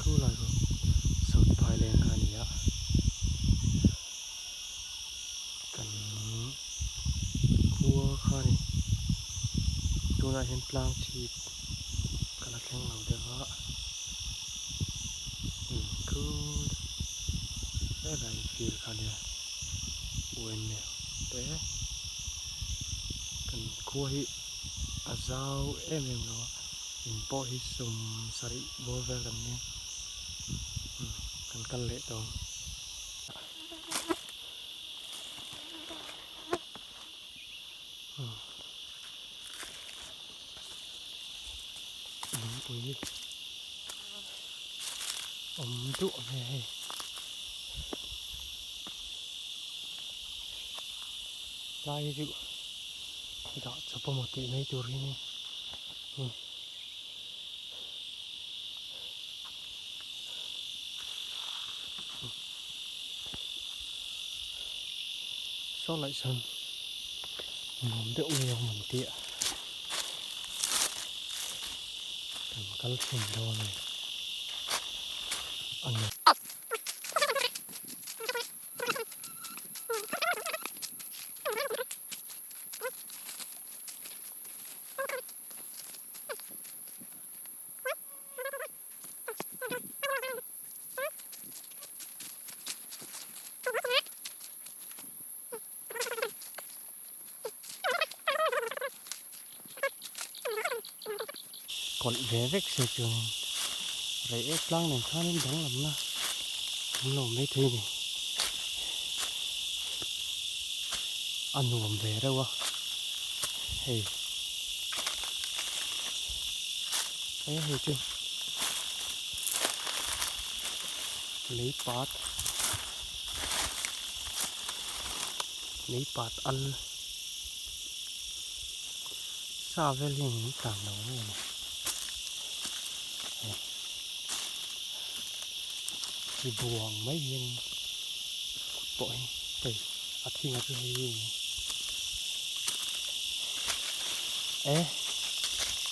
Khu lai khu South Phaileng kha a ni a, kan khua kha a ni. Tunah hian tlang chhip ka la thleng lo deuh a, khu helai field kha a nia U_N_A te kan khua hi a zau em em lo a. In pawh hi sum sarih bawr vel kan nia umm kan kal leh tawh ang. Umm lungpui awm duh mai a hei. Lai hi chu dah chawp emaw tih mai tur hi ni. Saw laih sawn nuam deuh mai ang an tih a kan kal thin dawn a ni a ni. Kawlh ve vek se chuanin rei ek tlang nen khanin danglamna an lo awm maithei a ni. A nuam ve reuh a hei he hei chu lei pat lei pat al sa vel hian in tlan lo nge ni hei chi buang mai hian kut pawh hi hei a thing a chu hei hi a ni e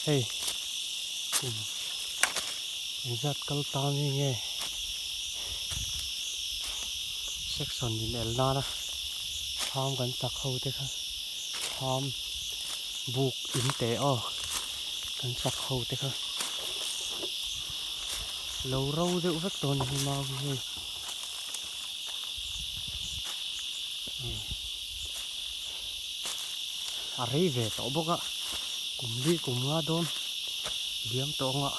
hei kum engzat kal ta nge nge section in el nana thlam kan sak ho te kha thlam buk in teh aw kan sak ho te kha lo ro deuh vek tawh a ni hi mau hi hei. A rei ve tawh bawk a kum li kum nga dawn liam tawh ang a.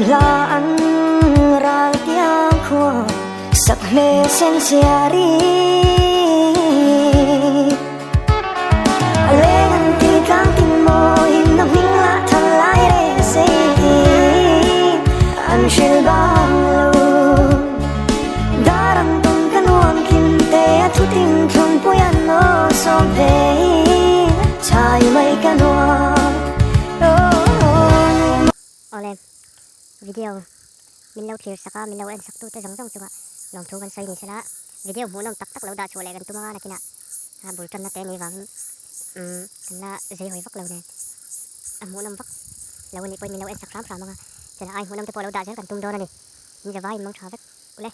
hla an ral tiang khua sak hmel sen siari A leng an ti tlang tin maw himna hming lah than lai re sei ti an hril bang lo Dar ang tum ka nuam kim te a thu tin thlun pui an aw sawm phei chai mai ka nuam Awle, video min lo thlir sak a, min lo en sak tute zawng zawng chungah lawmthu kan sawi ni sela, video hmuhnawm tak tak lo dah chhuah leh kan tum anga nakinah a bul tanna te ni vangin umm kan la zei hawi vak lo nen a hmuhnawm vak lo anih pawhin min lo en sak hram hram anga, chana ai hmuhnawm te pawh lo dah zel kan tum dawn a ni, min zavaiin mang tha vek ule.